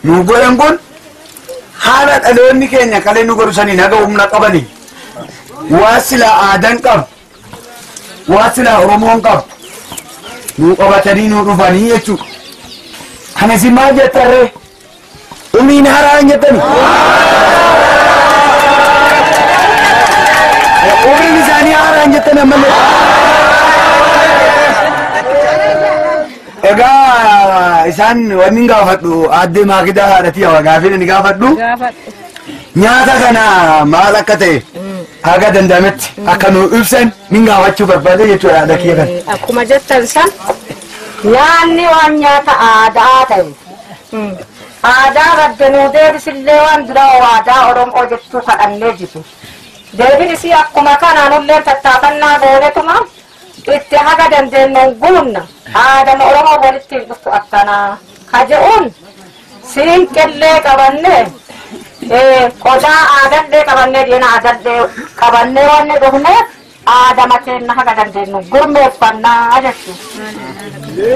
nu godhan kun haala dhaloonni keenya kalee nu godhu sanii naga humna qabanii waa silaa aadaan qabu waa silaa Oromoon qabu nu qabatanii nu dhufanii jechuudha. Kana isin maal jettarree? Umriin haaraan jettani? Umriin isaanii haaraan jettani ammallee. Egaa isaan wanni hin gaafadhu aaddee Maakidaa haadhatii hawa gaafii ni gaafadhu. Nyaata kana maal akka ta'e haga danda'ametti akka nu ibsan nin gaafachuu barbaade jechuudha haadha kiyya kana. Akkuma jettan san nyaanni waan nyaata aadaa ta'e. Aadaa badde nuu deebisillee waan dura aadaa Oromoo jechuu kadhannee jiru. Deebin isii akkuma kanaan ulleen tattaafannaa goonetuma itti haga dandeenyuun guunna. Aadama Oromoo walitti hin dhuftu akkanaa. Ka je'uun siinqillee qabannee qodaa aadallee qabannee diina aadallee qabannee waan dhufneef aadama keenya haga dandeenyu gurmeeffannaa jechuudha.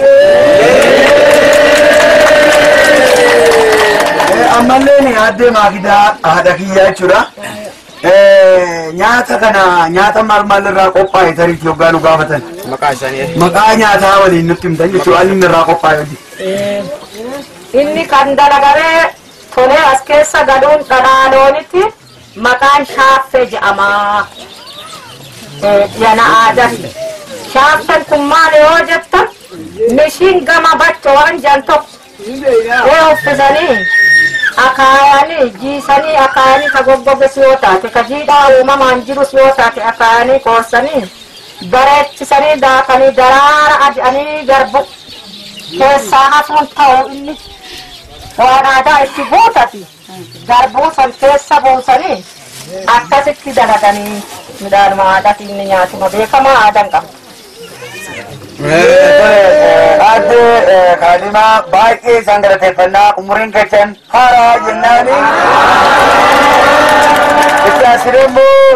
Ammallee aaddee Maakidaa haadha kiyyaa jechuudha. Nyaata kana nyaata maal maal irraa qophaa'e tariitti yoggaa nu gaafatan. Maqaa isaanii. Maqaa nyaataa waliin nutti himtan jechuudha inni irraa qophaa'e hojii. Inni kan dalagamee tolee as keessa galuun dhalaaloonitti maqaan shaaffee jedhama. Yana aadaati. Shaaffeen kun maal yoo jettan mishiin gama bacho waan jedhan tokko uffisanii akaayanii jiisanii akaayanii ka goggoges yoo taate ka jiidhaa uumamaan jirus yoo taate akaayanii qoorsanii bareechisanii daakanii daraara adi'anii garbu keessaa hafuun ta'u inni waan aadaa itti guutati garbuu san keessa buusanii akkasitti dalaganii midhaanuma aadaati inni nyaatuma beekamaa aadaan qaba. Aaddee Kaalimaa baay'ee isaan galateeffannaa umriin keessan haaraa jennaani. Itti aansinee immoo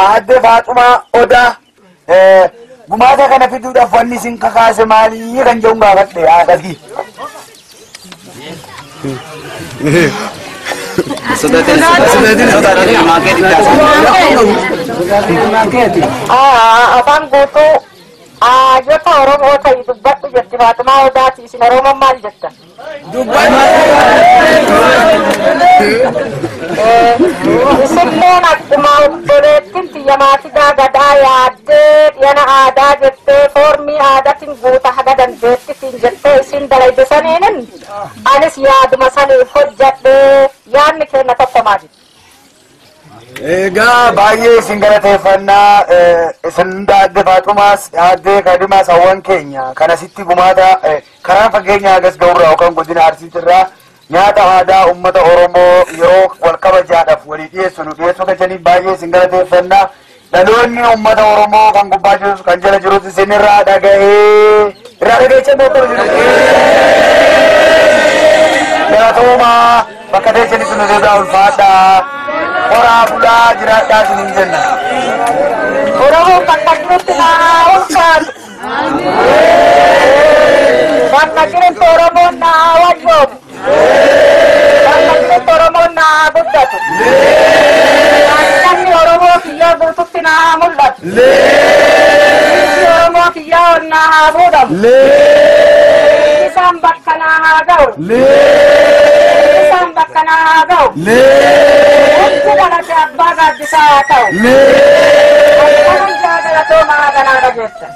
aaddee Faaxumaa Odaa gumaata kana fiduudhaaf wanni isin kakaase maalii kan jedhu gaafadhe haadha. Afaan guutuu aayota Oromoo ta'e dubbadhu jetti Faaxumaa Odaati. Isin Oromoon maal jettan? Isilleen akkuma obboleettiin tiyya Maakidaa gadaa yaaddee dhiyana aadaa jettee foormii aadaatiin guuta haga dandeettitiin jettee isin dalayde saniinin anis yaaduma saniif hojjadhee yaadni keenya tokko maali? Egaa baay'ee isin galateeffannaa isin hunda aaddee Faaxumaas aaddee Kaadimaas hawwan keenya kanasitti gumaata karaa fageenya hagas ga'urraa yookaan godina Arsiitirraa nyaata aadaa uummata Oromoo yeroo wal kabajaadhaaf walii dhiyeessu nu dhiyeessuu keessaniif baay'ee isin galateeffannaa. Dhaloonni uummata Oromoo kan gubbaa jirus kan jala jirus isinirraa dhaga'ee irraa dhaga'ee beekamu jiru. Galatoomaa bakka teessanitti nu deebi'aa ulfaadhaa. Horaa bulaa jiraadhaa isiniin jenna. Oromoon bakka jirutti naa ulfaatu. Bakka jirutti Oromoon naa wayyoomu. Bakka jirutti Oromoon naa guddatu. Namni Oromoo kiyyaa guututti naa mul'atu. Biyyi Oromoo kiyyaa ol naa haa fuudhamu. Isaan bakka naa haa ga'u. Isaan bakka naa haa ga'u. Hundi dhalate abbaa gaaddisaa haa ta'u. Akka hundaa galatoomaa kanaa dhageessan.